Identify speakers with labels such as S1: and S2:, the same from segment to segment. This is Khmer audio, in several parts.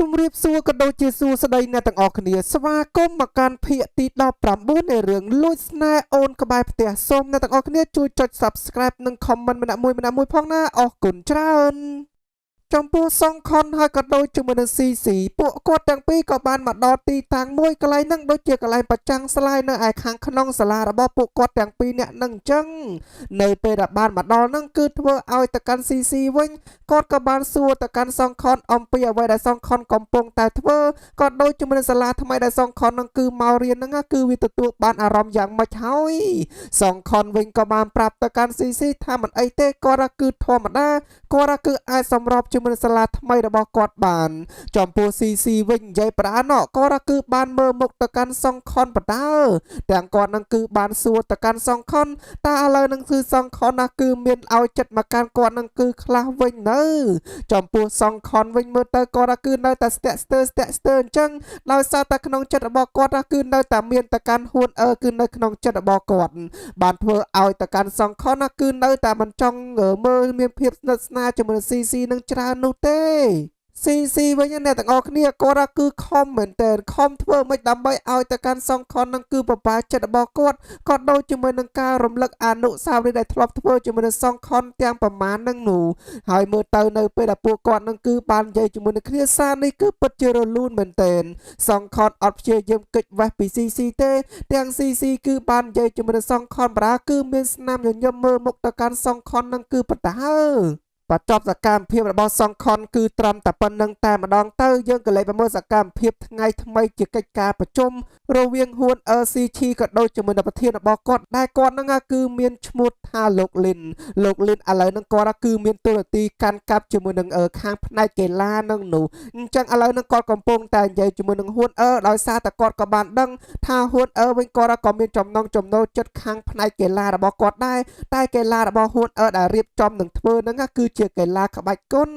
S1: ជំរាបសួរក៏ដូចជាសួស្តីអ្នកទាំងអស់គ្នាស្វាគមន៍មកកាន់ភាគទី19នៃរឿងលួចស្នេហ៍អូនក្បែរផ្ទះសូមអ្នកទាំងអស់គ្នាជួយចុច Subscribe និង Comment ម្នាក់មួយម្នាក់មួយផងណាអរគុណច្រើន ចំពោះសុងខុនហើយក៏ដូចជាមួយនឹងស៊ីស៊ីពួកគាត់ទាំងពីរក៏បានមកដល់ទីតាំងមួយកន្លែងហ្នឹងដូចជាកន្លែងប្រចាំងស្លាយនៅឯខាងក្នុងសាលារបស់ពួកគាត់ទាំងពីរនាក់ហ្នឹងអញ្ចឹងនៅពេលដែលបានមកដល់ហ្នឹងគឺធ្វើឲ្យទៅកាន់ស៊ីស៊ីវិញគាត់ក៏បានសួរទៅកាន់សុងខុនអំពីអ្វីដែលសុងខុនកំពុងតែធ្វើក៏ដូចជាមួយនឹងសាលាថ្មីដែលសុងខុនហ្នឹងគឺមករៀនហ្នឹងណាគឺវាទទួលបានអារម្មណ៍យ៉ាងម៉េចហើយសុងខុនវិញក៏បានប្រាប់ទៅកាន់ស៊ីស៊ីថាមិនអីទេគាត់គឺធម្មតា គាត់គឺអាចសម្របជាមួយនឹងសាលាថ្មីរបស់គាត់បាន ចំពោះ CC វិញនិយាយប្រាណគាត់គឺបានមើលមុខទៅកាន់សុងខុនបដើទាំងគាត់នឹងគឺបានសួរទៅកាន់សុងខុនតើឥឡូវនឹងគឺសុងខុនណាគឺមានឲ្យចិត្តមកកាន់គាត់នឹងគឺខ្លះវិញនៅ ចំពោះសុងខុនវិញមើលទៅគាត់គឺនៅតែស្ទាក់ស្ទើរស្ទាក់ស្ទើរអញ្ចឹងដោយសារតែក្នុងចិត្តរបស់គាត់គឺនៅតែមានទៅកាន់ហ៊ួនអឺគឺនៅក្នុងចិត្តរបស់គាត់ បានធ្វើឲ្យតកាន់សង្ខណាគឺនៅតែមិនចង់មើលមានភាពស្និទ្ធស្នាលជាមួយនឹង CC នឹងច្រើននោះទេ CC វិញអ្នកទាំងអស់គ្នាគាត់គឺខំមែនតើខំធ្វើមិនដើម្បីឲ្យតកាន់សង្ខននឹងគឺបបាចិត្តរបស់គាត់ក៏ដូចជាមួយនឹងការរំលឹកអនុស្សាវរីយ៍ដែលធ្លាប់ធ្វើជាមួយនឹងសង្ខនទាំងប្រមាណនឹងនោះហើយមើលទៅនៅពេលដែលពួកគាត់នឹងគឺបាននិយាយជាមួយនឹងគ្នាសារនេះគឺពិតជារលូនមែនតើសង្ខនអត់ព្យាយាមគេចវេះពី CC ទេ ទាំង CC គឺបាននិយាយជាមួយនឹងសង្ខនបារាគឺមានស្នាមញញឹមមើលមុខទៅកាន់សង្ខននឹងគឺបតាើបញ្ចប់សកម្មភាពរបស់សង្ខនគឺត្រឹមតែប៉ុណ្្នឹងតែម្ដងទៅយើងក៏លេខប្រមើលសកម្មភាពថ្ងៃថ្មីជាកិច្ចការប្រជុំរវាងហ៊ួន LCT ក៏ដូចជាមួយនឹងប្រធានរបស់គាត់ដែលគាត់នឹងគឺមានឈ្មោះថាលោកលិនលោកលិនឥឡូវនឹងគាត់គឺមានតួនាទីកាន់កាប់ជាមួយនឹងខាងផ្នែកកីឡានឹងនោះអញ្ចឹងឥឡូវនឹងគាត់កំពុងតែនិយាយជាមួយនឹងហ៊ួនអឺដោយសារតែគាត់ក៏បានដឹង ថាហ៊ួនអឺវិញគាត់ក៏មានចំណងចំណូលចិត្តខាងផ្នែកកីឡារបស់គាត់ដែរតែកីឡារបស់ហ៊ួនអឺដែលរៀបចំនឹងធ្វើហ្នឹងណាគឺជាកីឡាក្បាច់គុណ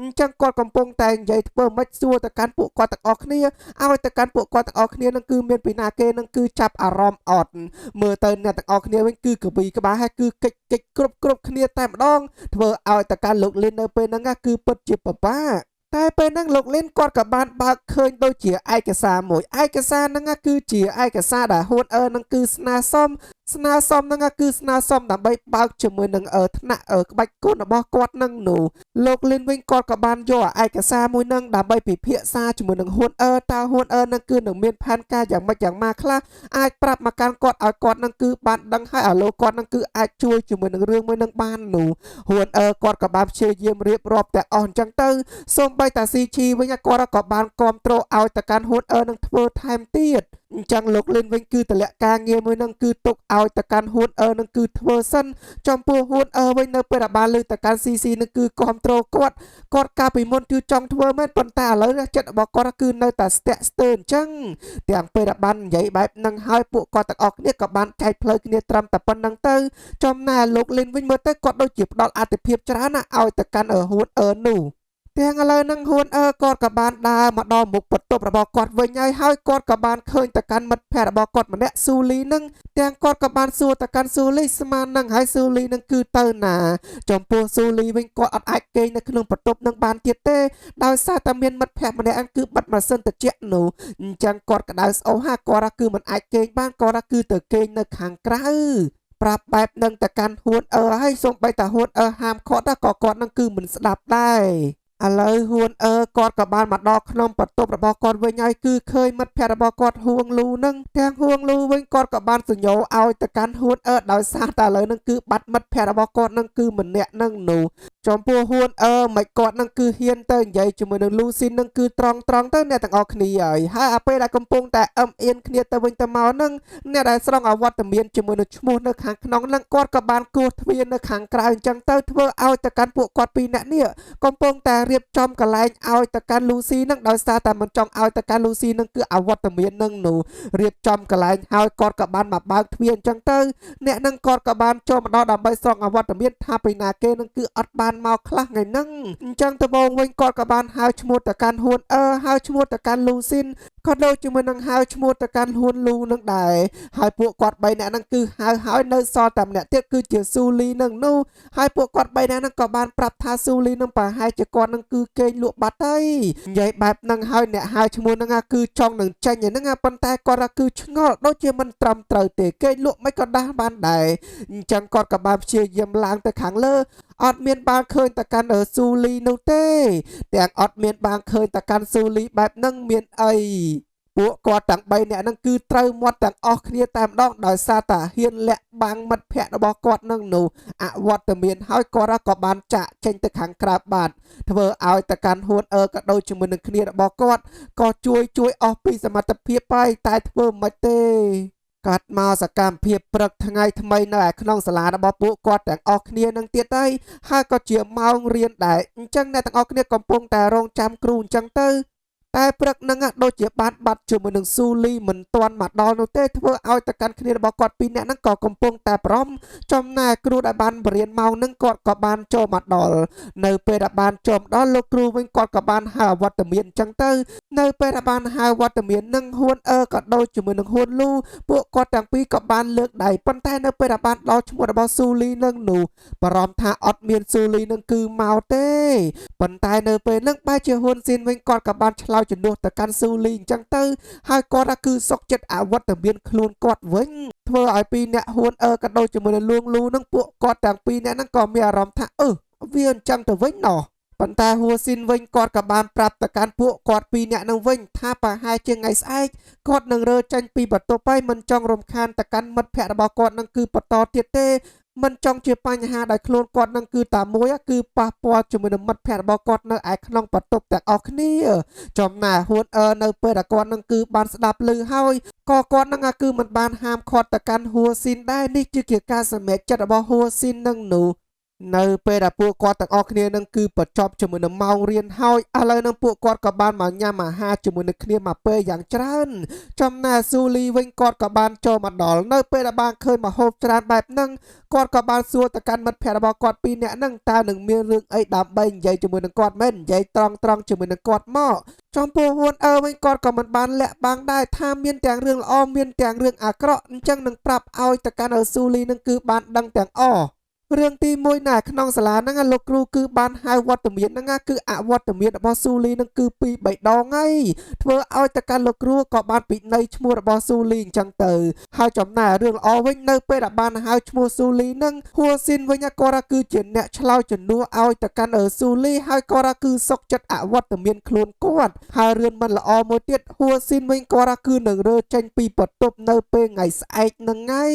S1: អញ្ចឹងគាត់កំពុងតែនិយាយធ្វើម៉េចសួរទៅកាន់ពួកគាត់ទាំងអស់គ្នាឲ្យទៅកាន់ពួកគាត់ទាំងអស់គ្នានឹងគឺមានពីណាគេនឹងគឺចាប់អារម្មណ៍អត់មើលទៅអ្នកទាំងអស់គ្នាវិញគឺកវីក្បាលហើយគឺកិច្ចកិច្ចគ្រប់គ្រប់គ្នាតែម្ដងធ្វើឲ្យទៅកាន់លោកលីននៅពេលហ្នឹងណាគឺពិតជាពិបាក តែពេលហ្នឹងលោកលិនគាត់ក៏បានបើកឃើញដូចជាឯកសារមួយឯកសារហ្នឹងណាគឺជាឯកសារដែលហ៊ួនអឺហ្នឹងគឺស្នើសុំស្នើសុំហ្នឹងណាគឺស្នើសុំដើម្បីបើកជាមួយនឹងអឺថ្នាក់អឺក្បាច់គុណរបស់គាត់ហ្នឹងនោះលោកលិនវិញគាត់ក៏បានយកឯកសារមួយហ្នឹងដើម្បីពិភាក្សាជាមួយនឹងហ៊ួនអឺតើហ៊ួនអឺហ្នឹងគឺនឹងមានផែនការយ៉ាងម៉េចយ៉ាងម៉ាខ្លះអាចប្រាប់មកកាន់គាត់ឲ្យគាត់ហ្នឹងគឺបានដឹងហើយឲ្យលោកគាត់ហ្នឹងគឺអាចជួយជាមួយនឹងរឿងមួយហ្នឹងបាននោះហ៊ួនអឺគាត់ក៏បានព្យាយាមរៀបរាប់តែអស់អញ្ចឹងទៅ សូម្បីតា CG វិញគាត់ក៏បានគ្រប់គ្រងឲ្យតកាន់ហ៊ួនអឺនឹងធ្វើថែមទៀតអញ្ចឹងលោកលិនវិញគឺតម្លាក់ការងារមួយនឹងគឺទុកឲ្យតកាន់ហ៊ួនអឺនឹងគឺធ្វើសិនចំពោះហ៊ួនអឺវិញនៅពេលដែលបានលើតកាន់ CC នឹងគឺគ្រប់គ្រងគាត់គាត់កាលពីមុនគឺចង់ធ្វើមែនប៉ុន្តែឥឡូវនេះចិត្តរបស់គាត់គឺនៅតែស្ទាក់ស្ទើរអញ្ចឹងទាំងពេលដែលបាននិយាយបែបហ្នឹងហើយពួកគាត់ទាំងអស់គ្នាក៏បានចែកផ្លូវគ្នាត្រឹមតែប៉ុណ្្នឹងទៅចំណែកលោកលិនវិញមើលទៅគាត់ដូចជាផ្ដល់អត្ថិភាពច្រើនណាស់ឲ្យតកាន់ហ៊ួនអឺនោះ ទាំងឥឡូវនឹងហ៊ួនអឺគាត់ក៏បានដើរមកដល់មុខបន្ទប់របស់គាត់វិញហើយហើយគាត់ក៏បានឃើញទៅកាន់មិត្តភ័ក្តិរបស់គាត់ម្នាក់ស៊ូលីនឹងទាំងគាត់ក៏បានសួរទៅកាន់ស៊ូលីស្មាននឹងហើយស៊ូលីនឹងគឺទៅណាចំពោះស៊ូលីវិញគាត់អត់អាចគេងនៅក្នុងបន្ទប់នឹងបានទៀតទេដោយសារតែមានមិត្តភ័ក្តិម្នាក់គឺបិទម៉ាស៊ីនត្រជាក់នោះអញ្ចឹងគាត់ក្តៅស្អុះហាគាត់គឺមិនអាចគេងបានគាត់គឺទៅគេងនៅខាងក្រៅប្រាប់បែបនឹងទៅកាន់ហ៊ួនអឺហើយសូម្បីតែហ៊ួនអឺហាមគាត់ក៏គាត់នឹងគឺមិនស្ដាប់ដែរ ឥឡូវហ៊ួនអឺគាត់ក៏បានមកដល់ក្នុងបន្ទប់របស់គាត់វិញហើយគឺឃើញមិត្តភ័ក្តិរបស់គាត់ហួងលូនឹងទាំងហួងលូវិញគាត់ក៏បានសញ្ញោឲ្យទៅកាន់ហ៊ួនអឺដោយសារតែឥឡូវនឹងគឺបាត់មិត្តភ័ក្តិរបស់គាត់នឹងគឺម្នាក់នឹងនោះចំពោះហ៊ួនអឺមិនគាត់នឹងគឺហ៊ានទៅនិយាយជាមួយនឹងលូស៊ីននឹងគឺត្រង់ត្រង់ទៅអ្នកទាំងអស់គ្នាហើយហើយអាពេលដែលកំពុងតែអឹមអៀនគ្នាទៅវិញទៅមកនឹងអ្នកដែលស្រង់អវត្តមានជាមួយនឹងឈ្មោះនៅខាងក្នុងនឹងគាត់ក៏បានគោះទ្វារនៅខាងក្រៅអញ្ចឹងទៅធ្វើឲ្យទៅកាន់ពួកគាត់ពីរនាក់នេះ កំពុងតែរៀបចំកន្លែងឲ្យទៅកាន់លូស៊ីនឹងដោយសារតែមិនចង់ឲ្យទៅកាន់លូស៊ីនឹងគឺអវត្តមាននឹងនោះរៀបចំកន្លែងហើយគាត់ក៏បានមកបើកទ្វារអញ្ចឹងទៅអ្នកនឹងគាត់ក៏បានចូលមកដល់ដើម្បីស្រង់អវត្តមានថាពីណាគេនឹងគឺអត់បាន បានមកខ្លះថ្ងៃហ្នឹងអញ្ចឹងដំបូងវិញគាត់ក៏បានហៅឈ្មោះទៅកាន់ហ៊ួនអឺហៅឈ្មោះទៅកាន់លូស៊ីនក៏ដូចជាមួយនឹងហៅឈ្មោះទៅកាន់ហ៊ួនលូនឹងដែរហើយពួកគាត់3នាក់ហ្នឹងគឺហៅហើយនៅសល់តែម្នាក់ទៀតគឺជាស៊ូលីនឹងនោះហើយពួកគាត់3នាក់ហ្នឹងក៏បានប្រាប់ថាស៊ូលីនឹងប្រហែលជាគាត់នឹងគឺគេងលក់បាត់ហើយនិយាយបែបហ្នឹងហើយអ្នកហៅឈ្មោះហ្នឹងគឺចង់នឹងចេញហ្នឹងប៉ុន្តែគាត់គឺឆ្ងល់ដូចជាមិនត្រឹមត្រូវទេគេងលក់មិនក៏ដាស់បានដែរអញ្ចឹងគាត់ក៏បានព្យាយាមឡើងទៅខាងលើអត់មានបានឃើញតកាន់ស៊ូលីនោះទេទាំងអត់មានបានឃើញតកាន់ស៊ូលីបែបហ្នឹងមានអីពួកគាត់ទាំង3នាក់ហ្នឹងគឺត្រូវមាត់ទាំងអស់គ្នាតែម្ដងដោយសារតាហ៊ានលាក់បាំងមិត្តភ័ក្តិរបស់គាត់នឹងនោះអវត្តមានហើយគាត់ក៏បានចាក់ចេញទៅខាងក្រៅបាត់ធ្វើឲ្យតកាន់ហ៊ួនអឺក៏ដូចជាមួយនឹងគ្នារបស់គាត់ក៏ជួយជួយអស់ពីសមត្ថភាពហើយតែធ្វើមិនទេកាត់មកសកម្មភាពព្រឹកថ្ងៃថ្មីនៅឯក្នុងសាលារបស់ពួកគាត់ទាំងអស់គ្នានឹងទៀតហើយហើយក៏ជាម៉ោងរៀនដែរអញ្ចឹងអ្នកទាំងអស់គ្នាកំពុងតែរងចាំគ្រូអញ្ចឹងទៅតែព្រឹកហ្នឹងដូចជាបានបាត់ជាមួយនឹងស៊ូលីមិនទាន់មកដល់នោះទេធ្វើឲ្យតកាន់គ្នារបស់គាត់ពីរនាក់ហ្នឹងក៏កំពុងតែប្រំចំណែកគ្រូដែលបានបរៀនម៉ោងហ្នឹងគាត់ក៏បានចូលមកដល់នៅពេលដែលបានចូលមកដល់លោកគ្រូវិញគាត់ក៏បានហៅអវត្តមានអញ្ចឹងទៅនៅពេលដែលបានហៅវត្តមាននឹងហ៊ួនអឺក៏ដូចជាមួយនឹងហ៊ួនលូពួកគាត់ទាំងពីរក៏បានលើកដៃប៉ុន្តែនៅពេលដែលបានដល់ឈ្មោះរបស់ស៊ូលីនឹងនោះបារម្ភថាអត់មានស៊ូលីនឹងគឺមកទេប៉ុន្តែនៅពេលហ្នឹងបែរជាហ៊ុនស៊ីនវិញគាត់ក៏បានឆ្លើយជំនួសទៅកាន់ស៊ូលីអញ្ចឹងទៅហើយគាត់គឺសុកចិត្តអវត្តមានខ្លួនគាត់វិញធ្វើឲ្យពីរអ្នកហ៊ុនអឺក៏ដូចជាមួយនឹងលួងលូនឹងពួកគាត់ទាំងពីរអ្នកហ្នឹងក៏មានអារម្មណ៍ថាអឺវាអញ្ចឹងទៅវិញណោះប៉ុន្តែហួស៊ីនវិញគាត់ក៏បានប្រាប់ទៅកាន់ពួកគាត់ពីរអ្នកនឹងវិញថាប្រហែលជាថ្ងៃស្អែកគាត់នឹងរើចេញពីបន្ទប់ហើយមិនចង់រំខានទៅកាន់មិត្តភ័ក្តិរបស់គាត់នឹងគឺបន្តទៀតទេមិនចង់ជាបញ្ហាដោយខ្លួនគាត់នឹងគឺតាមួយគឺប៉ះពាល់ជាមួយនឹងមិត្តភ័ក្តិរបស់គាត់នៅឯក្នុងបន្ទប់ទាំងអស់គ្នាចំណែកហ៊ួនអឺនៅពេលដែលគាត់នឹងគឺបានស្ដាប់ឮហើយក៏គាត់នឹងគឺមិនបានហាមឃាត់ទៅកាន់ហួស៊ីនដែរនេះជាការសម្រេចចិត្តរបស់ហួស៊ីននឹងនោះនៅពេលដែលពួកគាត់ទាំងអស់គ្នានឹងគឺបញ្ចប់ជាមួយនឹងម៉ោងរៀនហើយឥឡូវនឹងពួកគាត់ក៏បានមកញ៉ាំអាហារជាមួយនឹងគ្នាមកពេលយ៉ាងច្រើនចំណែកស៊ូលីវិញគាត់ក៏បានចូលមកដល់នៅពេលដែលបានឃើញម្ហូបច្រើនបែបហ្នឹងគាត់ក៏បានសួរទៅកាន់មិត្តភ័ក្តិរបស់គាត់ពីរនាក់ហ្នឹងតើនឹងមានរឿងអីដើម្បីនិយាយជាមួយនឹងគាត់មែននិយាយត្រង់ត្រង់ជាមួយនឹងគាត់មកចំពោះហ៊ុនអឺវិញគាត់ក៏មិនបានលាក់បាំងដែរថាមានទាំងរឿងល្អមានទាំងរឿងអាក្រក់អញ្ចឹងនឹងប្រាប់ឲ្យទៅកាន់ស៊ូលីនឹងគឺបានដឹងទាំងអស់រឿងទី1ណាក្នុងសាលាហ្នឹងលោកគ្រូគឺបានហៅវត្តមានហ្នឹងគឺអវត្តមានរបស់ស៊ូលីហ្នឹងគឺ2 3ដងហើយធ្វើឲ្យតកាន់លោកគ្រូក៏បានពិន័យឈ្មោះរបស់ស៊ូលីអញ្ចឹងទៅហើយចំណែករឿងល្អវិញនៅពេលដែលបានហៅឈ្មោះស៊ូលីហ្នឹងហួស៊ីនវិញគាត់គឺជាអ្នកឆ្លើយជំនួសឲ្យតកាន់ស៊ូលីហើយគាត់គឺសុកចិត្តអវត្តមានខ្លួនគាត់ហើយរឿងមិនល្អមួយទៀតហួស៊ីនវិញគាត់គឺនឹងរើចេញពីបន្ទប់នៅពេលថ្ងៃស្អែកហ្នឹងហើយ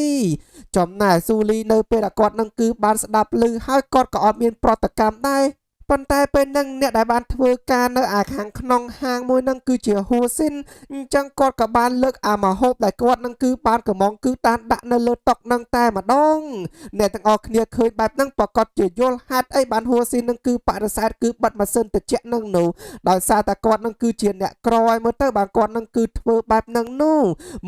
S1: ចំណែកស៊ូលីនៅពេលដែលគាត់នឹងគឺបានស្ដាប់ឮហើយគាត់ក៏អត់មានប្រតិកម្មដែរប៉ុន្តែពេលហ្នឹងអ្នកដែលបានធ្វើការនៅឯខាងក្នុងហាងមួយហ្នឹងគឺជាហួស៊ីនអញ្ចឹងគាត់ក៏បានលើកអាមហូបដែលគាត់នឹងគឺបានកំងគឺតានដាក់នៅលើតុហ្នឹងតែម្ដងអ្នកទាំងអស់គ្នាឃើញបែបហ្នឹងប្រកាសជាយល់ហេតុអីបានហួស៊ីននឹងគឺបដិសេធគឺបិទម៉ាស៊ីនត្រជាក់ហ្នឹងនោះដោយសារតែគាត់នឹងគឺជាអ្នកក្រឲ្យមើលទៅបានគាត់នឹងគឺធ្វើបែបហ្នឹងនោះ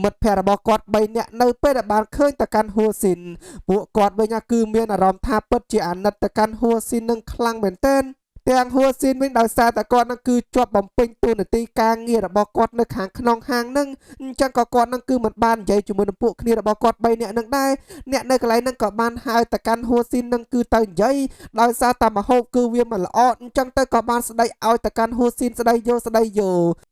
S1: មិត្តភ័ក្តិរបស់គាត់3នាក់នៅពេលដែលបានឃើញទៅកាន់ហួស៊ីនពួកគាត់វិញគឺមានអារម្មណ៍ថាពិតជាអាណិតទៅកាន់ហួស៊ីននឹងខ្លាំងមែនទែនទាំងហួស៊ីនវិញដោយសារតែគាត់នឹងគឺជាប់បំពេញតួនាទីការងាររបស់គាត់នៅខាងក្នុងហាងនឹងអញ្ចឹងក៏គាត់នឹងគឺមិនបាននិយាយជាមួយនឹងពួកគ្នារបស់គាត់3នាក់នឹងដែរអ្នកនៅកន្លែងនឹងក៏បានហៅទៅកាន់ហួស៊ីននឹងគឺទៅនិយាយដោយសារតែម្ហូបគឺវាមិនល្អអញ្ចឹងទៅក៏បានស្ដីឲ្យទៅកាន់ហួស៊ីនស្ដីយោស្ដីយោ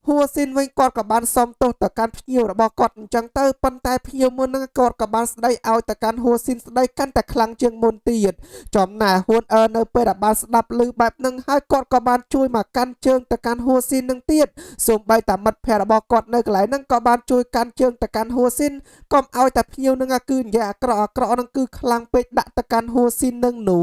S1: ហួស៊ីនវិញគាត់ក៏បានសុំទោសទៅកាន់ភ្ញៀវរបស់គាត់អញ្ចឹងទៅប៉ុន្តែភ្ញៀវមុននឹងគាត់ក៏បានស្ដីឲ្យទៅកាន់ហួស៊ីនស្ដីកាន់តែខ្លាំងជាងមុនទៀតចំណែកហ៊ួនអឺនៅពេលដែលបានស្ដាប់ឮបែបនឹងហើយគាត់ក៏បានជួយមកកាន់ជើងទៅកាន់ហួស៊ីននឹងទៀតសូម្បីតែមិត្តភ័ក្តិរបស់គាត់នៅកន្លែងហ្នឹងក៏បានជួយកាន់ជើងទៅកាន់ហួស៊ីនកុំឲ្យតែភ្ញៀវនឹងគឺនិយាយអាក្រក់អាក្រក់នឹងគឺខ្លាំងពេកដាក់ទៅកាន់ហួស៊ីននឹងនោះ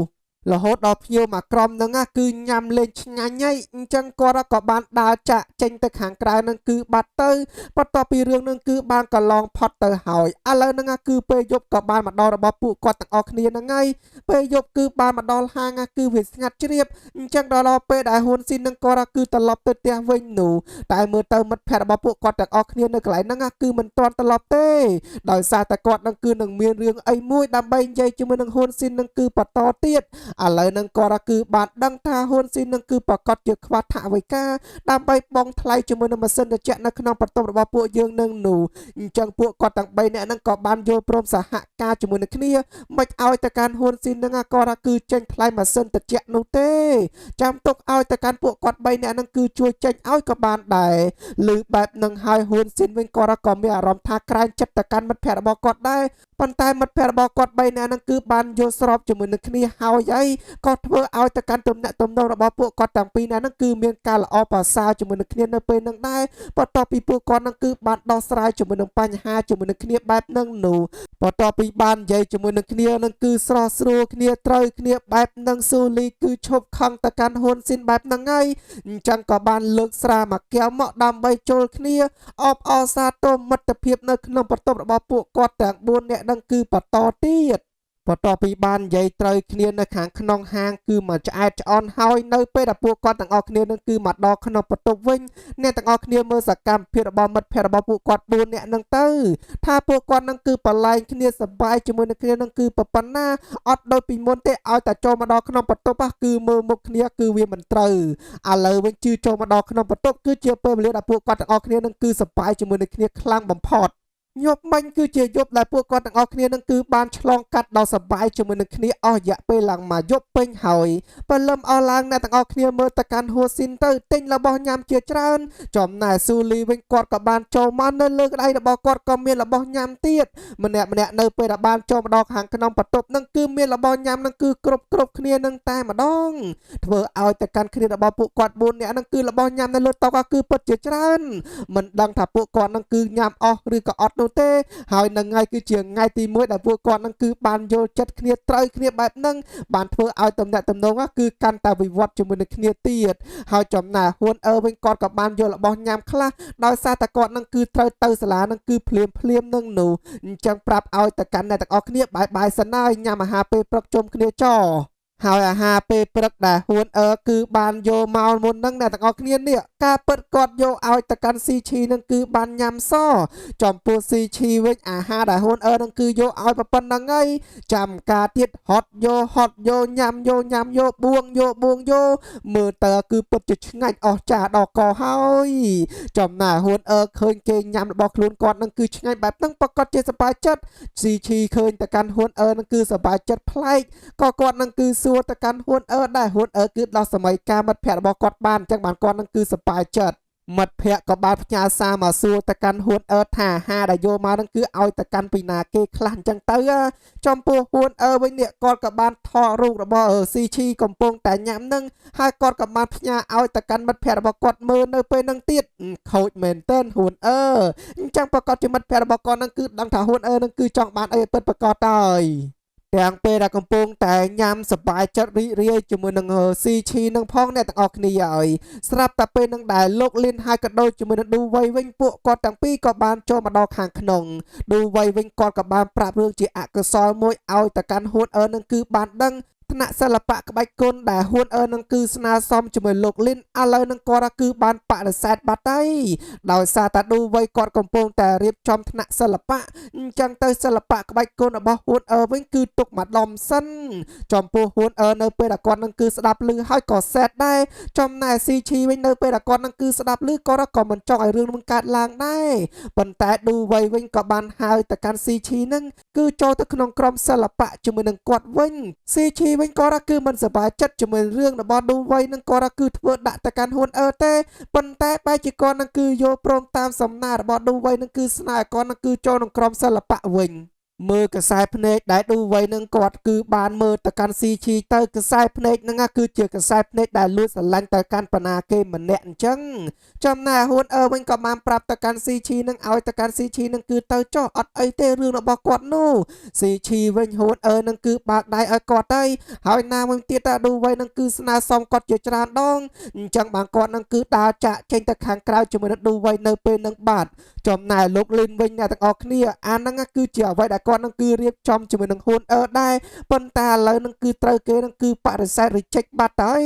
S1: រហូតដល់ភ្ញៀវមកក្រុមហ្នឹងគឺញ៉ាំលេងឆ្ងាញ់ហើយអញ្ចឹងគាត់ក៏បានដើរចាក់ចេញទៅខាងក្រៅហ្នឹងគឺបាត់ទៅបន្ទាប់ពីរឿងហ្នឹងគឺបានកន្លងផុតទៅហើយឥឡូវហ្នឹងគឺពេលយប់ក៏បានមកដល់របស់ពួកគាត់ទាំងអស់គ្នាហ្នឹងហើយពេលយប់គឺបានមកដល់ហាងគឺវាស្ងាត់ជ្រាបអញ្ចឹងដល់ពេលដែលហ៊ុនស៊ីននឹងគាត់គឺត្រឡប់ទៅផ្ទះវិញនោះតែមើលទៅមិត្តភ័ក្តិរបស់ពួកគាត់ទាំងអស់គ្នានៅកន្លែងហ្នឹងគឺមិនទាន់ត្រឡប់ទេដោយសារតែគាត់នឹងគឺនឹងមានរឿងអីមួយដើម្បីនិយាយជាមួយនឹងហ៊ុនស៊ីននឹងគឺបន្តទៀត ឥឡូវនឹងគាត់គឺបានដឹងថាហ៊ុនស៊ីននឹងគឺប្រកាសជាខ្វះថវិកាដើម្បីបង់ថ្លៃជាមួយនឹងម៉ាស៊ីនត្រជាក់នៅក្នុងបន្ទប់របស់ពួកយើងនឹងនោះអញ្ចឹងពួកគាត់ទាំង3នាក់ហ្នឹងក៏បានយល់ព្រមសហការជាមួយនឹងគ្នាមិនឲ្យទៅកាន់ហ៊ុនស៊ីននឹងគាត់គឺចេញថ្លៃម៉ាស៊ីនត្រជាក់នោះទេចាំទុកឲ្យទៅកាន់ពួកគាត់3នាក់ហ្នឹងគឺជួយចេញឲ្យក៏បានដែរឬបែបនឹងហើយហ៊ុនស៊ីនវិញគាត់ក៏មានអារម្មណ៍ថាក្រែងចិត្តទៅកាន់មិត្តភ័ក្តិរបស់គាត់ដែរប៉ុន្តែមិត្តភ័ក្តិរបស់គាត់3នាក់ហ្នឹងគឺបានយល់ស្របជាមួយនឹងគ្នាហើយអីក៏ធ្វើឲ្យទៅកាន់ទំនាក់ទំនងរបស់ពួកគាត់ទាំងពីរនាក់ហ្នឹងគឺមានការល្អប្រសើរជាមួយនឹងគ្នានៅពេលហ្នឹងដែរបន្ទាប់ពីពួកគាត់ហ្នឹងគឺបានដោះស្រាយជាមួយនឹងបញ្ហាជាមួយនឹងគ្នាបែបហ្នឹងនោះបន្ទាប់ពីបាននិយាយជាមួយនឹងគ្នានឹងគឺស្រស់ស្រួលគ្នាត្រូវគ្នាបែបហ្នឹងស៊ូលីគឺឈប់ខឹងទៅកាន់ហ៊ុនស៊ីនបែបហ្នឹងហើយអញ្ចឹងក៏បានលើកស្រាមួយកែវមកដើម្បីចូលគ្នាអបអរសាទរមិត្តភាពនៅក្នុងបន្ទប់របស់ពួកគាត់ទាំង4នាក់ហ្នឹងគឺបន្តទៀតបន្ទាប់ពីបាននិយាយត្រូវគ្នានៅខាងក្នុងហាងគឺមកឆ្អែតឆ្អន់ហើយនៅពេលដែលពួកគាត់ទាំងអស់គ្នានឹងគឺមកដល់ក្នុងបន្ទប់វិញអ្នកទាំងអស់គ្នាមើលសកម្មភាពរបស់មិត្តភ័ក្តិរបស់ពួកគាត់4នាក់នឹងទៅថាពួកគាត់នឹងគឺប្រឡែងគ្នាសប្បាយជាមួយនឹងគ្នានឹងគឺប៉ុណ្ណាអត់ដូចពីមុនទេឲ្យតែចូលមកដល់ក្នុងបន្ទប់គឺមើលមុខគ្នាគឺវាមិនត្រូវឥឡូវវិញជឿចូលមកដល់ក្នុងបន្ទប់គឺជាពេលវេលាដែលពួកគាត់ទាំងអស់គ្នានឹងគឺសប្បាយជាមួយនឹងគ្នាខ្លាំងបំផុតយប់មិញគឺជាយប់ដែលពួកគាត់ទាំងអស់គ្នានឹងគឺបានឆ្លងកាត់ដល់សប្បាយជាមួយនឹងគ្នាអស់រយៈពេលឡើងមួយយប់ពេញហើយព្រលឹមអស់ឡើងអ្នកទាំងអស់គ្នាមើលទៅកាន់ហួស៊ីនទៅទិញរបស់ញ៉ាំជាច្រើនចំណែកស៊ូលីវិញគាត់ក៏បានចូលមកនៅលើក្តៅរបស់គាត់ក៏មានរបស់ញ៉ាំទៀតម្នាក់ម្នាក់នៅពេលដែលបានចូលមកដល់ខាងក្នុងបន្ទប់នឹងគឺមានរបស់ញ៉ាំនឹងគឺគ្រប់គ្រប់គ្នានឹងតែម្ដងធ្វើឲ្យទៅកាន់គ្នារបស់ពួកគាត់4នាក់នឹងគឺរបស់ញ៉ាំនៅលើតុគឺពិតជាច្រើនមិនដឹងថាពួកគាត់នឹងគឺញ៉ាំអស់ឬក៏អត់នោះទេហើយនឹងថ្ងៃគឺជាថ្ងៃទី1ដែលពួកគាត់នឹងគឺបានយល់ចិត្តគ្នាត្រូវគ្នាបែបហ្នឹងបានធ្វើឲ្យទំនាក់ទំនងគឺកាន់តែវិវត្តជាមួយនឹងគ្នាទៀតហើយចំណែកហ៊ួនអឺវិញគាត់ក៏បានយករបស់ញ៉ាំខ្លះដោយសារតែគាត់នឹងគឺត្រូវទៅសាលានឹងគឺភ្លាមភ្លាមនឹងនោះអញ្ចឹងប្រាប់ឲ្យទៅកាន់អ្នកទាំងអស់គ្នាបាយបាយសិនហើយញ៉ាំអាហារពេលព្រឹកជុំគ្នាចហើយអាហារពេលព្រឹកដែលហ៊ួនអឺគឺបានយកមកមុននឹងអ្នកទាំងអស់គ្នានេះការពិតគាត់យកឲ្យទៅកាន់ស៊ីឈីនឹងគឺបានញ៉ាំសចំពោះស៊ីឈីវិញអាហារដែលហ៊ួនអឺនឹងគឺយកឲ្យប៉ុណ្្នឹងហើយចាំការទៀតហត់យកហត់យកញ៉ាំយកញ៉ាំយកបួងយកបួងយកមើលតើគឺពិតជាឆ្ងាញ់អស្ចារ្យដល់កហើយចំណែកហ៊ួនអឺឃើញគេញ៉ាំរបស់ខ្លួនគាត់នឹងគឺឆ្ងាញ់បែបហ្នឹងប្រកាសជាសប្បាយចិត្តស៊ីឈីឃើញទៅកាន់ហ៊ួនអឺនឹងគឺសប្បាយចិត្តប្លែកក៏គាត់នឹងគឺសួរទៅកាន់ហ៊ួនអឺដែរហ៊ួនអឺគឺដោះសម័យការមិត្តភ័ក្តិរបស់គាត់បានអញ្ចឹងបានគាត់នឹងគឺសប្បាយចិត្តមិត្តភ័ក្តិក៏បានផ្ញើសារមកសួរទៅកាន់ហ៊ួនអឺថាអាហារដែលយកមកនឹងគឺឲ្យទៅកាន់ពីណាគេខ្លះអញ្ចឹងទៅចំពោះហ៊ួនអឺវិញនេះគាត់ក៏បានថតរូបរបស់ស៊ីឈីកំពុងតែញ៉ាំនឹងហើយគាត់ក៏បានផ្ញើឲ្យទៅកាន់មិត្តភ័ក្តិរបស់គាត់មើលនៅពេលហ្នឹងទៀតខូចមែនទែនហ៊ួនអឺអញ្ចឹងប្រកាសជាមិត្តភ័ក្តិរបស់គាត់នឹងគឺដឹងថាហ៊ួនអឺនឹងគឺចង់បានអីពិតប្រាកដហើយទាំងពេលដែលកំពុងតែញ៉ាំសប្បាយចិត្តរីករាយជាមួយនឹងស៊ីឈីនឹងផងអ្នកទាំងអស់គ្នាហើយស្រាប់តែពេលនឹងដែលលោកលៀនហើយក៏ដូចជាមួយនឹងឌូវៃវិញពួកគាត់ទាំងពីរក៏បានចូលមកដល់ខាងក្នុងឌូវៃវិញគាត់ក៏បានប្រាប់រឿងជាអកុសលមួយឲ្យទៅកាន់ហ៊ួនអឺនឹងគឺបានដឹងថ្នាក់សិល្បៈក្បាច់គុណដែលហ៊ួនអឺនឹងគឺស្នើសុំជាមួយលោកលីនឥឡូវនឹងគាត់គឺបានបដិសេធបាត់ហើយដោយសារតែឌូវៃគាត់កំពុងតែរៀបចំថ្នាក់សិល្បៈអញ្ចឹងទៅសិល្បៈក្បាច់គុណរបស់ហ៊ួនអឺវិញគឺទុកម្ដុំសិនចំពោះហ៊ួនអឺនៅពេលដែលគាត់នឹងគឺស្ដាប់ឮហើយក៏សែតដែរចំណែកស៊ីឈីវិញនៅពេលដែលគាត់នឹងគឺស្ដាប់ឮគាត់ក៏មិនចង់ឲ្យរឿងនឹងកើតឡើងដែរប៉ុន្តែឌូវៃវិញក៏បានហៅទៅកាន់ស៊ីឈីនឹងគឺចូលទៅក្នុងក្រុមសិល្បៈជាមួយនឹងគាត់វិញស៊ីឈីវិញគាត់គឺមិនសប្បាយចិត្តជាមួយរឿងរបស់ឌូវៃនឹងគាត់គឺធ្វើដាក់ទៅកាន់ហ៊ួនអឺទេប៉ុន្តែបែរជាគាត់នឹងគឺយល់ព្រមតាមសំណើរបស់ឌូវៃនឹងគឺស្នើឲ្យគាត់នឹងគឺចូលក្នុងក្រុមសិល្បៈវិញមើលកសែភ្នែកដែលឌូវៃនឹងគាត់គឺបានមើលទៅកាន់ស៊ីឈីទៅកសែភ្នែកនឹងគឺជាកសែភ្នែកដែលលួចស្រឡាញ់ទៅកាន់បណ្ណាគេម្នាក់អញ្ចឹងចំណែកហ៊ួនអឺវិញក៏បានប្រាប់ទៅកាន់ស៊ីឈីនឹងឲ្យទៅកាន់ស៊ីឈីនឹងគឺទៅចោះអត់អីទេរឿងរបស់គាត់នោះស៊ីឈីវិញហ៊ួនអឺនឹងគឺបើកដៃឲ្យគាត់ទៅហើយណាមួយទៀតតាឌូវៃនឹងគឺស្នើសុំគាត់ជាច្រើនដងអញ្ចឹងបានគាត់នឹងគឺដើរចាក់ចេញទៅខាងក្រៅជាមួយនឹងឌូវៃនៅពេលនឹងបាត់ចំណែកលោកលីនវិញអ្នកទាំងអស់គ្នាអាហ្នឹងគឺជាអ្វីដែល គាត់នឹងគឺរៀបចំជាមួយនឹងហ៊ួនអឺដែរប៉ុន្តែឥឡូវនឹងគឺត្រូវគេនឹងគឺបរិសេធ reject បាត់ហើយ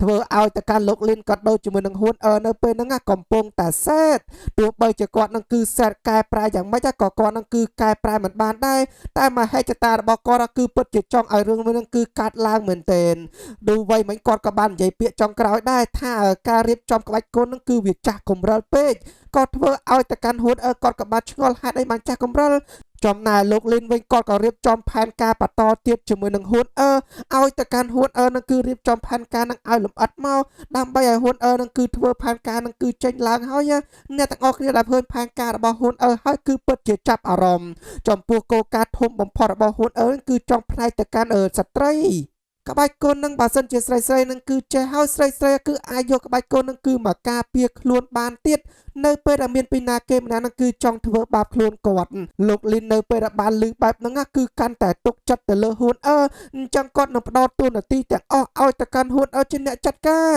S1: ធ្វើឲ្យតកាន់លោកលីនក៏ដូចជាមួយនឹងហ៊ួនអឺនៅពេលហ្នឹងកំពុងតែសេតទោះបីជាគាត់នឹងគឺសេតកែប្រែយ៉ាងម៉េចក៏គាត់នឹងគឺកែប្រែមិនបានដែរតែមហិច្ឆតារបស់គាត់គឺពិតជាចង់ឲ្យរឿងមួយនឹងគឺកាត់ឡើងមែនទែនឌូវៃមិញគាត់ក៏បាននិយាយពាក្យចុងក្រោយដែរថាការរៀបចំក្បាច់គុណនឹងគឺវាចាស់កម្រិលពេកក៏ធ្វើឲ្យតកាន់ហ៊ួនអឺគាត់ក៏បានឆ្ងល់ហេតុអីបានចាស់កម្រិលចំណែកលោកលីនវិញគាត់ក៏រៀបចំផែនការបន្តទៀតជាមួយនឹងហ៊ួនអឺឲ្យទៅកាន់ហ៊ួនអឺនឹងគឺរៀបចំផែនការនឹងឲ្យលម្អិតមកដើម្បីឲ្យហ៊ួនអឺនឹងគឺធ្វើផែនការនឹងគឺចេញឡើងហើយអ្នកទាំងអស់គ្នាដែលឃើញផែនការរបស់ហ៊ួនអឺហើយគឺពិតជាចាប់អារម្មណ៍ចំពោះគោលការណ៍ធំបំផុតរបស់ហ៊ួនអឺគឺចង់ផ្នែកទៅកាន់ស្ត្រីក្បាច់គុណនឹងបើសិនជាស្រីស្រីនឹងគឺចេះហើយស្រីស្រីគឺអាចយកក្បាច់គុណនឹងគឺមកការពារខ្លួនបានទៀតនៅពេលដែលមានពីណាគេម្នាក់នឹងគឺចង់ធ្វើបាបខ្លួនគាត់លោកលីននៅពេលដែលបានឮបែបហ្នឹងគឺកាន់តែទុកចិត្តទៅលើហ៊ួនអឺអញ្ចឹងគាត់នឹងផ្ដល់តួនាទីទាំងអស់ឲ្យទៅកាន់ហ៊ួនអឺជាអ្នកចាត់ការ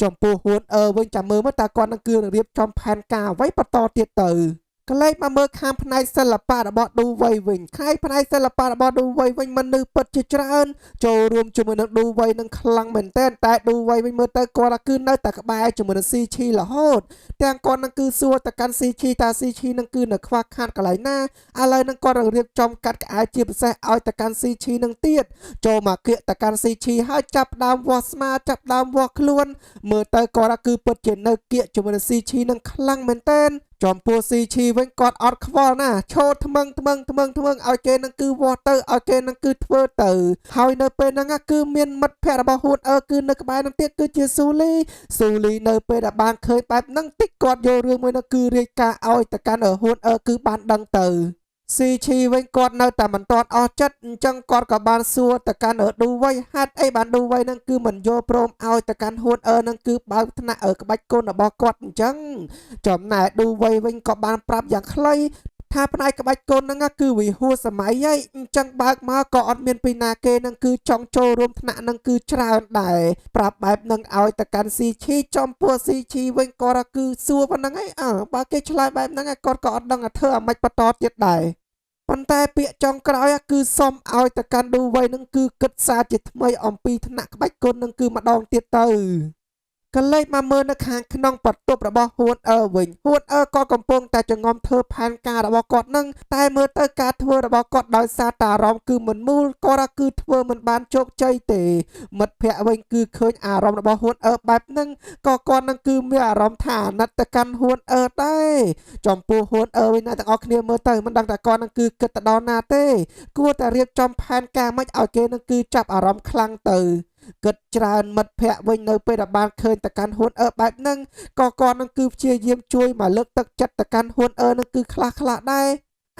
S1: ចំពោះហ៊ួនអឺវិញចាំមើលមើលតើគាត់នឹងគឺរៀបចំផែនការអ្វីបន្តទៀតទៅកលេចមកមើលខាងផ្នែកសិល្បៈរបស់ឌូវៃវិញខែផ្នែកសិល្បៈរបស់ឌូវៃវិញមនុស្សពិតជាច្រើនចូលរួមជាមួយនឹងឌូវៃនឹងខ្លាំងមែនទែនតែឌូវៃវិញមើលទៅគាត់គឺនៅតែក្បែរជាមួយនឹងស៊ីឈីរហូតទាំងគាត់នឹងគឺសួរទៅកាន់ស៊ីឈីតាស៊ីឈីនឹងគឺនៅខ្វះខាតកន្លែងណាឥឡូវនឹងគាត់នឹងរៀបចំកាត់ក្អែជាពិសេសឲ្យទៅកាន់ស៊ីឈីនឹងទៀតចូលមកគៀកទៅកាន់ស៊ីឈីហើយចាប់ដើមវាស់ស្មាចាប់ដើមវាស់ខ្លួនមើលទៅគាត់គឺពិតជានៅគៀកជាមួយនឹងស៊ីឈីនឹងខ្លាំងមែនទែនចំពោះស៊ីឈីវិញគាត់អត់ខ្វល់ណាឈោថ្មឹងថ្មឹងថ្មឹងថ្មឹងឲ្យគេនឹងគឺវាស់ទៅឲ្យគេនឹងគឺធ្វើទៅហើយនៅពេលហ្នឹងគឺមានមិត្តភ័ក្តិរបស់ហ៊ួនអឺគឺនៅក្បែរនឹងទៀតគឺជាស៊ូលីស៊ូលីនៅពេលដែលបានឃើញបែបហ្នឹងតិចគាត់យករឿងមួយហ្នឹងគឺរាយការណ៍ឲ្យទៅកាន់ហ៊ួនអឺគឺបានដឹងទៅស៊ីឈីវិញគាត់នៅតែមិនទាន់អស់ចិត្តអញ្ចឹងគាត់ក៏បានសួរទៅកាន់ឌូវៃហេតុអីបានឌូវៃនឹងគឺមិនយល់ព្រមឲ្យទៅកាន់ហ៊ួនអឺនឹងគឺបើកថ្នាក់ក្បាច់គុណរបស់គាត់អញ្ចឹងចំណែកឌូវៃវិញក៏បានប្រាប់យ៉ាងខ្លីថាផ្នែកក្បាច់គុណហ្នឹងគឺវិហួសម័យហើយអញ្ចឹងបើកមកក៏អត់មានពីណាគេនឹងគឺចង់ចូលរួមថ្នាក់នឹងគឺច្រើនដែរប្រាប់បែបនឹងឲ្យទៅកាន់ស៊ីឈីចំពោះស៊ីឈីវិញគាត់គឺសួរប៉ុណ្្នឹងឯងអើបើគេឆ្លើយបែបហ្នឹងគាត់ក៏អត់ដឹងថាធ្វើអាម៉េចបន្តទៀតដែរប៉ុន្តែពាក្យចុងក្រោយគឺសុំឲ្យទៅកាន់ឌូវៃនឹងគឺគិតសារជាថ្មីអំពីថ្នាក់ក្បាច់គុណនឹងគឺម្ដងទៀតទៅកលេចមកមើលនៅខាងក្នុងបន្ទប់របស់ហ៊ួនអឺវិញហ៊ួនអឺក៏កំពុងតែចងំធ្វើផែនការរបស់គាត់នឹងតែមើលទៅការធ្វើរបស់គាត់ដោយសារតែអារម្មណ៍គឺមិនមូលគាត់គឺធ្វើមិនបានជោគជ័យទេមិត្តភ័ក្តិវិញគឺឃើញអារម្មណ៍របស់ហ៊ួនអឺបែបហ្នឹងក៏គាត់នឹងគឺមានអារម្មណ៍ថាអាណិតទៅកាន់ហ៊ួនអឺដែរចំពោះហ៊ួនអឺវិញអ្នកទាំងអស់គ្នាមើលទៅមិនដឹងថាគាត់នឹងគឺគិតទៅដល់ណាទេគួរតែរៀបចំផែនការមិនឲ្យគេនឹងគឺចាប់អារម្មណ៍ខ្លាំងទៅគិតច្រើនមិត្តភ័ក្តិវិញនៅពេលដែលបានឃើញតកាន់ហ៊ួនអឺបែបហ្នឹងក៏គាត់នឹងគឺព្យាយាមជួយមកលើកទឹកចិត្តតកាន់ហ៊ួនអឺនឹងគឺខ្លះខ្លះដែរ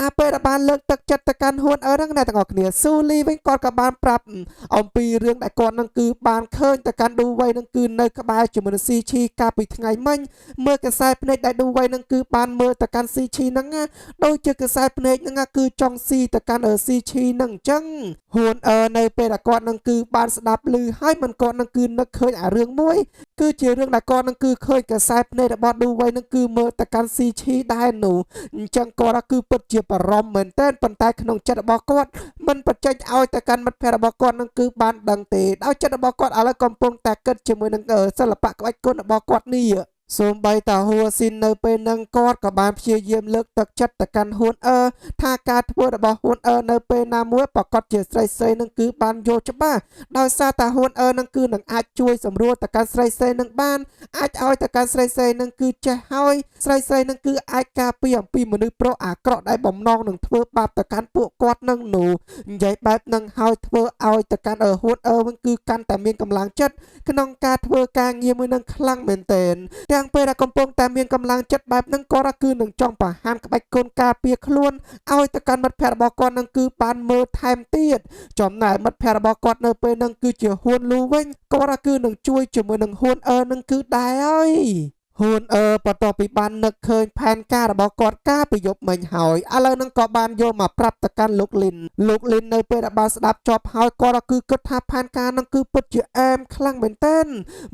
S1: អាពេលដែលបានលើកទឹកចិត្តទៅកាន់ហ៊ួនអឺហ្នឹងអ្នកទាំងអស់គ្នាស៊ូលីវិញគាត់ក៏បានប្រាប់អំពីរឿងដែលគាត់នឹងគឺបានឃើញទៅកាន់ឌូវៃនឹងគឺនៅក្បែរជាមួយនឹងស៊ីឈីកាលពីថ្ងៃមិញមើលកសែភ្នែកដែលឌូវៃនឹងគឺបានមើលទៅកាន់ស៊ីឈីហ្នឹងដូចជាកសែភ្នែកហ្នឹងគឺចង់ស៊ីទៅកាន់ស៊ីឈីហ្នឹងអញ្ចឹងហ៊ួនអឺនៅពេលដែលគាត់នឹងគឺបានស្ដាប់ឮហើយមិនគាត់នឹងគឺនឹកឃើញអារឿងមួយគឺជារឿងដែលគាត់នឹងគឺឃើញកសែភ្នែករបស់ឌូវៃនឹងគឺមើលទៅកាន់ស៊ីឈីដែរនោះអញ្ចឹងគាត់គឺពិតជាបារម្ភមែនទែនប៉ុន្តែក្នុងចិត្តរបស់គាត់មិនបញ្ចេញឲ្យទៅកាន់មិត្តភ័ក្តិរបស់គាត់នឹងគឺបានដឹងទេដោយចិត្តរបស់គាត់ឥឡូវកំពុងតែគិតជាមួយនឹងសិល្បៈក្បាច់គុណរបស់គាត់នេះសូម្បីតាហួស៊ីននៅពេលហ្នឹងគាត់ក៏បានព្យាយាមលើកទឹកចិត្តទៅកាន់ហ៊ួនអឺថាការធ្វើរបស់ហ៊ួនអឺនៅពេលណាមួយប្រកាសជាស្រីស្រីនឹងគឺបានយល់ច្បាស់ដោយសារតាហ៊ួនអឺនឹងគឺនឹងអាចជួយសម្រួលទៅកាន់ស្រីស្រីនឹងបានអាចឲ្យទៅកាន់ស្រីស្រីនឹងគឺចេះហើយស្រីស្រីនឹងគឺអាចការពារអំពីមនុស្សប្រុសអាក្រក់ដែលបំណងនឹងធ្វើបាបទៅកាន់ពួកគាត់នឹងនោះនិយាយបែបនឹងហើយធ្វើឲ្យទៅកាន់ហ៊ួនអឺវិញគឺកាន់តែមានកម្លាំងចិត្តក្នុងការធ្វើការងារមួយនឹងខ្លាំងមែនទែនទាំងពេលដែលកំពុងតែមានកម្លាំងចិត្តបែបហ្នឹងគាត់គឺនឹងចង់បង្ហាញក្បាច់គុណការពារខ្លួនឲ្យទៅកាន់មិត្តភ័ក្តិរបស់គាត់នឹងគឺបានមើលថែមទៀតចំណែកមិត្តភ័ក្តិរបស់គាត់នៅពេលហ្នឹងគឺជាហ៊ួនលូវិញគាត់គឺនឹងជួយជាមួយនឹងហ៊ួនអឺនឹងគឺដែរហើយ ហ៊ួនអឺបន្ទាប់ពីបាននឹកឃើញផែនការរបស់គាត់កាលពីយប់មិញហើយឥឡូវនឹងក៏បានយកមកប្រាប់ទៅកាន់លោកលីនលោកលីននៅពេលដែលបានស្ដាប់ចប់ហើយគាត់ក៏គឺគិតថាផែនការនឹងគឺពិតជាអែមខ្លាំងមែនទែន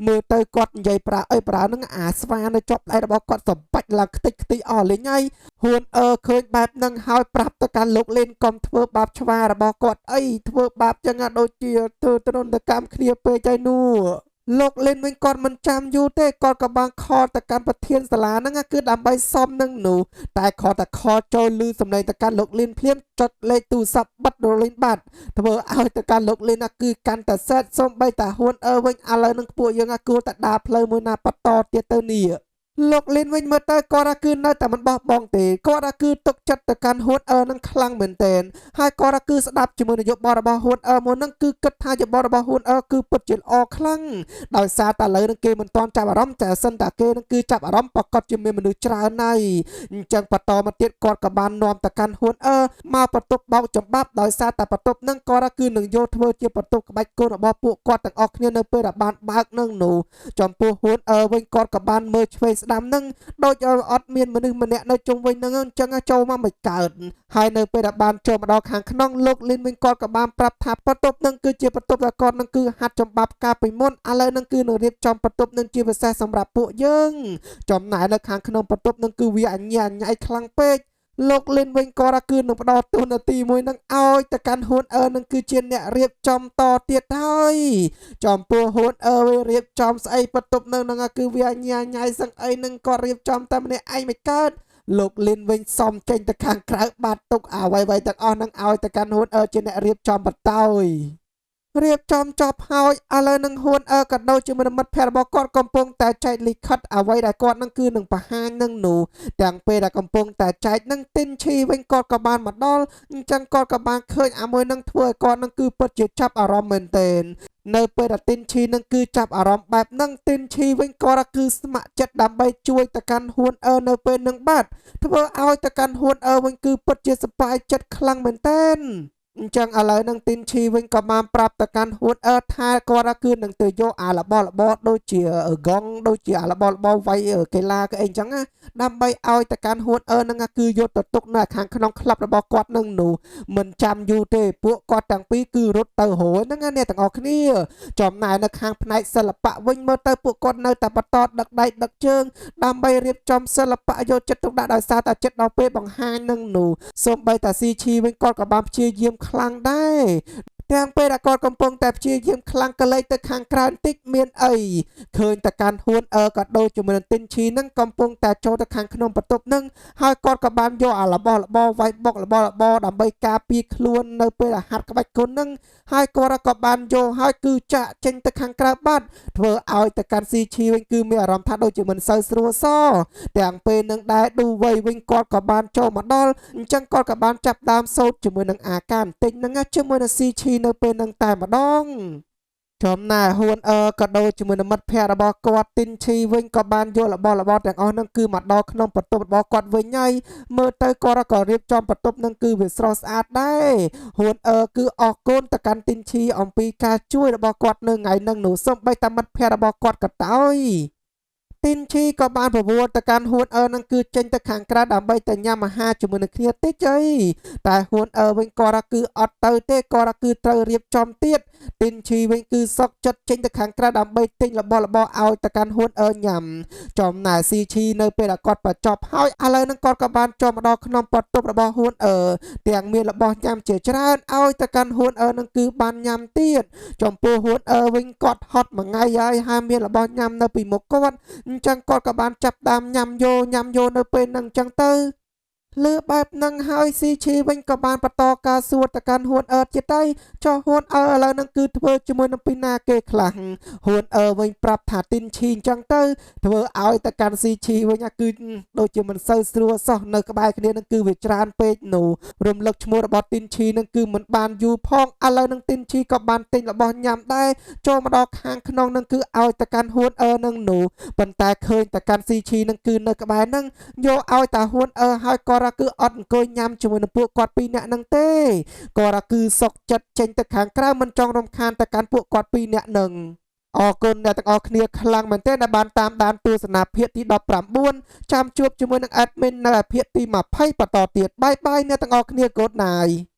S1: មើលទៅគាត់និយាយប្រាអីប្រានឹងអាស្វានៅជាប់ដៃរបស់គាត់សម្បាច់ឡើងខ្ទេចខ្ទីអស់លេងហើយហ៊ួនអឺឃើញបែបនឹងហើយប្រាប់ទៅកាន់លោកលីនកុំធ្វើបាបឆ្វារបស់គាត់អីធ្វើបាបចឹងដូចជាធ្វើទរណកម្មគ្នាពេកហើយនោះលោកលិនវិញគាត់មិនចាំយូរទេគាត់ក៏បានខលទៅកាន់ប្រធានសាលាហ្នឹងគឺដើម្បីសុំនឹងនោះតែខលតែខលចូលលឺសំឡេងទៅកាន់លោកលិនភ្លាមចុចលេខទូរស័ព្ទបិទរលិនបាត់ធ្វើឲ្យទៅកាន់លោកលិនគឺកាន់តែសេតសំបីតាហ៊ួនអើវិញឥឡូវនឹងពួកយើងគួរតែដើរផ្លូវមួយណាបន្តទៀតទៅនេះលោកលិនវិញមើលទៅគាត់គឺនៅតែមិនបោះបង់ទេគាត់គឺទុកចិត្តទៅកាន់ហ៊ួនអឺនឹងខ្លាំងមែនទែនហើយគាត់គឺស្ដាប់ជាមួយនយោបាយរបស់ហ៊ួនអឺមុននឹងគឺគិតថាយោបល់របស់ហ៊ួនអឺគឺពិតជាល្អខ្លាំងដោយសារតែឥឡូវនឹងគេមិនទាន់ចាប់អារម្មណ៍តែសិនតែគេនឹងគឺចាប់អារម្មណ៍ប្រកាសជាមានមនុស្សច្រើនហើយអញ្ចឹងបន្តមកទៀតគាត់ក៏បាននាំទៅកាន់ហ៊ួនអឺមកបន្ទប់បោកចំបាប់ដោយសារតែបន្ទប់នឹងគាត់គឺនឹងយកធ្វើជាបន្ទប់ក្បាច់កូនរបស់ពួកគាត់ទាំងអស់គ្នានៅពេលដែលបានបើកនឹងនោះចំពោះហ៊ួនអឺវិញគាត់ក៏បានមើលឆ្វេងស្ដាំនឹងដូចអត់មានមនុស្សម្នាក់នៅជុំវិញនឹងអញ្ចឹងចូលមកមិនកើតហើយនៅពេលដែលបានចូលមកដល់ខាងក្នុងលោកលីនវិញគាត់ក៏បានប្រាប់ថាបន្ទប់នឹងគឺជាបន្ទប់ដែលគាត់នឹងគឺហាត់ចំបាប់កាលពីមុនឥឡូវនឹងគឺនឹងរៀបចំបន្ទប់នឹងជាពិសេសសម្រាប់ពួកយើងចំណែកនៅខាងក្នុងបន្ទប់នឹងគឺវាអញ្ញាញ៉ៃខ្លាំងពេកលោកលិនវិញគាត់គឺនឹងផ្ដល់ទូនាទីមួយនឹងឲ្យទៅកាន់ហ៊ួនអឺនឹងគឺជាអ្នករៀបចំតទៀតហើយចំពោះហ៊ួនអឺវារៀបចំស្អីបន្ទប់នឹងនឹងគឺវាអញ្ញាញ៉ៃសឹងអីនឹងគាត់រៀបចំតែម្នាក់ឯងមិនកើតលោកលិនវិញសំចេញទៅខាងក្រៅបាត់ទុកអ្វីៗទាំងអស់នឹងឲ្យទៅកាន់ហ៊ួនអឺជាអ្នករៀបចំបន្តោយរៀបចំចប់ហើយឥឡូវនឹងហ៊ួនអឺក៏ដូចជាមិត្តភក្តិរបស់គាត់កំពុងតែចែកលិខិតអ្វីដែលគាត់នឹងគឺនឹងបង្ហាញនឹងនោះទាំងពេលដែលកំពុងតែចែកនឹងទីនឈីវិញគាត់ក៏បានមកដល់អញ្ចឹងគាត់ក៏បានឃើញអាមួយនឹងធ្វើឲ្យគាត់នឹងគឺពិតជាចាប់អារម្មណ៍មែនទែននៅពេលដែលទីនឈីនឹងគឺចាប់អារម្មណ៍បែបនឹងទីនឈីវិញគាត់គឺស្ម័គ្រចិត្តដើម្បីជួយទៅកាន់ហ៊ួនអឺនៅពេលនឹងបាត់ធ្វើឲ្យទៅកាន់ហ៊ួនអឺវិញគឺពិតជាសប្បាយចិត្តខ្លាំងមែនទែនអញ្ចឹងឥឡូវនឹងទីនឈីវិញក៏បានប្រាប់ទៅកាន់ហ៊ួនអឺថាគាត់គឺនឹងទៅយកអារបស់របរដូចជាកងដូចជាអារបស់របរវាយកីឡាក៏អីចឹងណាដើម្បីឲ្យទៅកាន់ហ៊ួនអឺនឹងគឺយកទៅទុកនៅខាងក្នុងក្លឹបរបស់គាត់នឹងនោះមិនចាំយូរទេពួកគាត់ទាំងពីរគឺរត់ទៅហួហ្នឹងណាអ្នកទាំងអស់គ្នាចំណែកនៅខាងផ្នែកសិល្បៈវិញមើលទៅពួកគាត់នៅតែបន្តដឹកដៃដឹកជើងដើម្បីរៀបចំសិល្បៈយកចិត្តទុកដាក់ដោយសារតែចិត្តដល់ពេលបង្ហាញនឹងនោះសូម្បីតាស៊ីឈីវិញគាត់ក៏បានព្យាយាមខ្លាំងដែរទាំងពេលដែលគាត់កំពុងតែព្យាយាមខ្លាំងក៏លេចទៅខាងក្រៅបន្តិចមានអីឃើញតកាន់ហ៊ួនអឺក៏ដូចជាមួយនឹងទីនឈីនឹងកំពុងតែចូលទៅខាងក្នុងបន្ទប់នឹងហើយគាត់ក៏បានយកអារបស់របរវាយបុករបស់របរដើម្បីការពារខ្លួននៅពេលដែលហាត់ក្បាច់គុណនឹងហើយគាត់ក៏បានយកហើយគឺចាក់ចេញទៅខាងក្រៅបាត់ធ្វើឲ្យតកាន់ស៊ីឈីវិញគឺមានអារម្មណ៍ថាដូចជាមិនសូវស្រួលសទាំងពេលនឹងដែរឌូវៃវិញគាត់ក៏បានចូលមកដល់អញ្ចឹងគាត់ក៏បានចាប់ដើមសូត្រជាមួយនឹងអាការបន្តិចហ្នឹងជាមួយនឹងស៊ីឈីនៅពេលនឹងតែម្ដងចំណែកហ៊ួនអឺក៏ដូចជាមួយនឹងមិត្តភ័ក្តិរបស់គាត់ទីនឈីវិញក៏បានយករបស់របរទាំងអស់ហ្នឹងគឺមកដល់ក្នុងបន្ទប់របស់គាត់វិញហើយមើលទៅគាត់ក៏រៀបចំបន្ទប់ហ្នឹងគឺវាស្រស់ស្អាតដែរហ៊ួនអឺគឺអរគុណទៅកាន់ទីនឈីអំពីការជួយរបស់គាត់នៅថ្ងៃហ្នឹងនោះសូម្បីតែមិត្តភ័ក្តិរបស់គាត់ក៏ដោយទីនឈីក៏បានប្រវល់ទៅកាន់ហ៊ួនអឺនឹងគឺចេញទៅខាងក្រៅដើម្បីទៅញ៉ាំអាហារជាមួយនឹងគ្នាតិចអីតែហ៊ួនអឺវិញគាត់គឺអត់ទៅទេគាត់គឺត្រូវរៀបចំទៀតទីនឈីវិញគឺសុកចិត្តចេញទៅខាងក្រៅដើម្បីទិញរបស់របរឲ្យទៅកាន់ហ៊ួនអឺញ៉ាំចំណែកស៊ីឈីនៅពេលដែលគាត់បញ្ចប់ហើយឥឡូវនឹងគាត់ក៏បានចូលមកដល់ក្នុងបន្ទប់របស់ហ៊ួនអឺទាំងមានរបស់ញ៉ាំជាច្រើនឲ្យទៅកាន់ហ៊ួនអឺនឹងគឺបានញ៉ាំទៀតចំពោះហ៊ួនអឺវិញគាត់ហត់មួយថ្ងៃហើយហើយមានរបស់ញ៉ាំនៅពីមុខគាត់អញ្ចឹងគាត់ក៏បានចាប់ដើមញ៉ាំយោញ៉ាំយោនៅពេលហ្នឹងអញ្ចឹងទៅលើបែបហ្នឹងហើយស៊ីឈីវិញក៏បានបន្តការសួរទៅកាន់ហ៊ួនអឺទៀតទៅចុះហ៊ួនអឺឥឡូវហ្នឹងគឺធ្វើជាមួយនឹងពីណាគេខ្លះហ៊ួនអឺវិញប្រាប់ថាទីនឈីអញ្ចឹងទៅធ្វើឲ្យទៅកាន់ស៊ីឈីវិញគឺដូចជាមិនសូវស្រួលសោះនៅក្បែរគ្នានឹងគឺវាច្រើនពេកនោះរំលឹកឈ្មោះរបស់ទីនឈីនឹងគឺមិនបានយូរផងឥឡូវនឹងទីនឈីក៏បានទិញរបស់ញ៉ាំដែរចូលមកដល់ខាងក្នុងនឹងគឺឲ្យទៅកាន់ហ៊ួនអឺនឹងនោះប៉ុន្តែឃើញទៅកាន់ស៊ីឈីនឹងគឺនៅក្បែរនឹងយកឲ្យតាហ៊ួនអឺហើយគាត់គឺអត់អង្គុយញ៉ាំជាមួយនឹងពួកគាត់ពីរនាក់នឹងទេគាត់គឺសុកចិត្តចេញទៅខាងក្រៅមិនចង់រំខានទៅកាន់ពួកគាត់ពីរនាក់នឹង អរគុណអ្នកទាំងអស់គ្នាខ្លាំងមែនទែនដែលបានតាមដានទស្សនាភាគទី19ចាំជួបជាមួយនឹង admin នៅភាគទី20បន្តទៀត។ Bye bye អ្នកទាំងអស់គ្នា Good night.